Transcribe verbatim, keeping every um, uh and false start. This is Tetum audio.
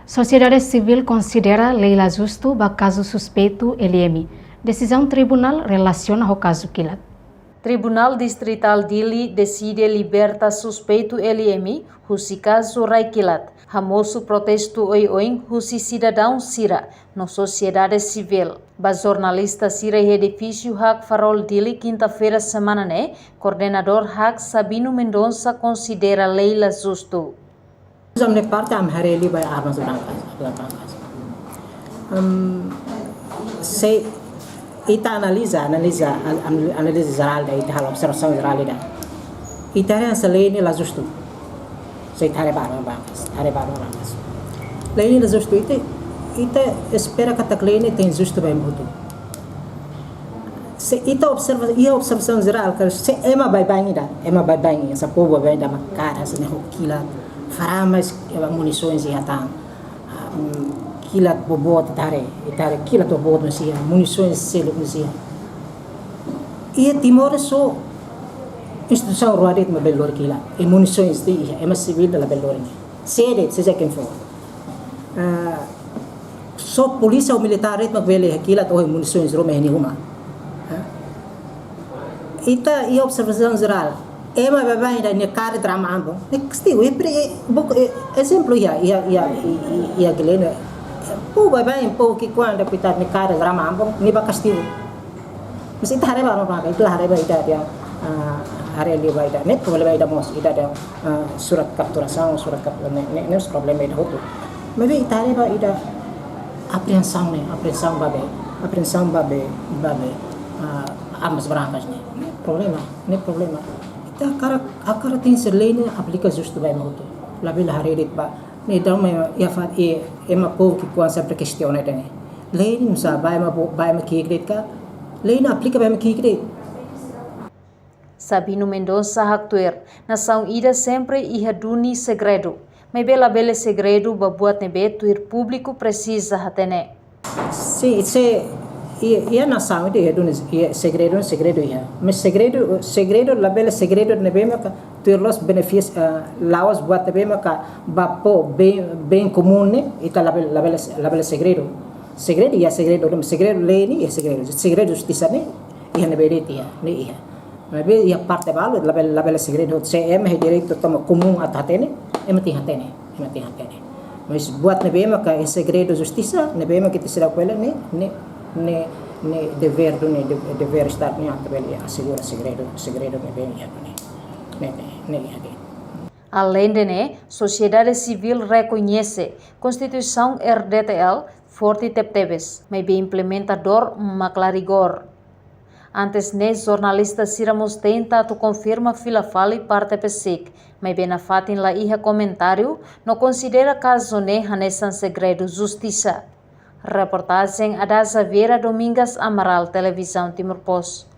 Sosiedade sivíl konsidera lei la justu ba kazu suspeitu L M. Desizaun tribunál relasiona ho kazu kilat. Tribunál Distritál Dili deside liberta suspeitu L M husi kazu rai kilat, hamosu protestu oioin husi sidadaun sira no sosiedade sivíl. Ba jornalista sira iha edifísiu Hak Farol Dili, kinta-feira semana ne'e, koordenadór Hak, Sabino Mendonça, konsidera lei la justu. Ami-nia parte, ami haree liu ba armas brancas, armas brancas. Em, se ita analiza, analiza, an-, an-, analiza jerál ida, ita halo observasaun jerál ida. Ita haree hanesan lei ne'e la justu. Se ita haree ba armas brancas, haree ba armas brancas. Lei ne'e la justu, ita, ita espera katak lei ne'e tenke justu ba ema hotu. Se ita observa, iha observasaun jerál, katak se ema baibain ida, ema baibain, hanesan povu baibain ida mak kaer hanesan ne'e ho kilat, fara armas, eh, munisoens iha tan, ah, mm, kilat boboot, ita haree, ita haree kilat boboot mós iha, munisoens seluk mós iha. Iha Timor só instituisaun rua de'it mak bele lori kilat, i munisoens de'it iha, ema sivíl labele lori. Sé de'it, seja quem for. Ah, só polísia ou militár de'it mak bele hakilat ou munisoens ruma iha nia uma. Ah. Ita iha observasaun jerál, ema baibain ida nia kaer de'it arma ambon, ne'e kastigu, e pre-, e, bok-, e, ezemplu iha, iha, iha, i, i, iha Guilene, povu baibain, povu ki'ikoan de'it ita, nia kaer de'it arma ambon, nia ba kastigu. Mas ita haree ba, ita la haree ba ida dehan, ah, haree liu ba ida, ne'e problema ida mós, ida dehan, ah, surat kapturasaun, surat kap-, ne'e, ne'e, ne'e mós problema ida hotu. Maibé ita haree ba ida apreensaun ne'e, apreensaun ba be, apreensaun ba be, ba be, ah, armas brancas ne'e. Ne'e problema, ne'e problema. Ita hakarak, hakarak tenke ser lei ne'e aplika justu ba ema hotu. Labele haree de'it ba, ne'e daudaun iha fatin, e, ema povu ki'ikoan sempre kestiona ida-ne'e. Lei ne'e nusá, ba ema bo-, ba ema ki'ik de'it ka? Lei ne'e aplika ba ema ki'ik de'it. Sabino Mendonça haktuir, nasaun ida sempre iha duni segredu. Maibé labele segredu ba buat ne'ebé tuir públiku presiza hatene. Sin, se, i, iha nasaun ida iha duni, iha segredu, segredu iha. Mas segredu, segredu labele segredu ne'ebé maka tuir la'ós benefis-, ah, la'ós buat ne'ebé maka ba povu, bem, bem comum ne'e, ita labele, labele, labele segredu. Segredu iha segredu, segredu lei ne'e iha segredu. Segredu justisa ne'e iha ne'ebé de'it iha, ne'e iha. Maibé iha parte balu, labele, labele segredu, se ema iha direitu tama komún atu hatene, ema tenke hatene, ema tenke hatene. Mas buat ne'ebé maka iha segredu justisa, ne'ebé maka ita seidauk bele, ne'e, ne'e, ne'e, ne'e devér duni, de-, devér Estadu nian atu bele asegura segredu, segredu ne'ebé iha duni. Ne'e, ne'e, ne'e iha de'it. Aleinde ne'e, sosiedade sivíl rekoñese Konstituisaun R D T L forte tebetebes, maibé implementadór mak la rigór. Antes ne'e, jornalista sira mós tenta atu konfirma fila fali parte PCIC, maibé nafatin la iha komentáriu, no konsidera kazu ne'e hanesan segredu justisa. Reportajen Ada Xaviera, Domingas Amaral, Televizaun Timor Post.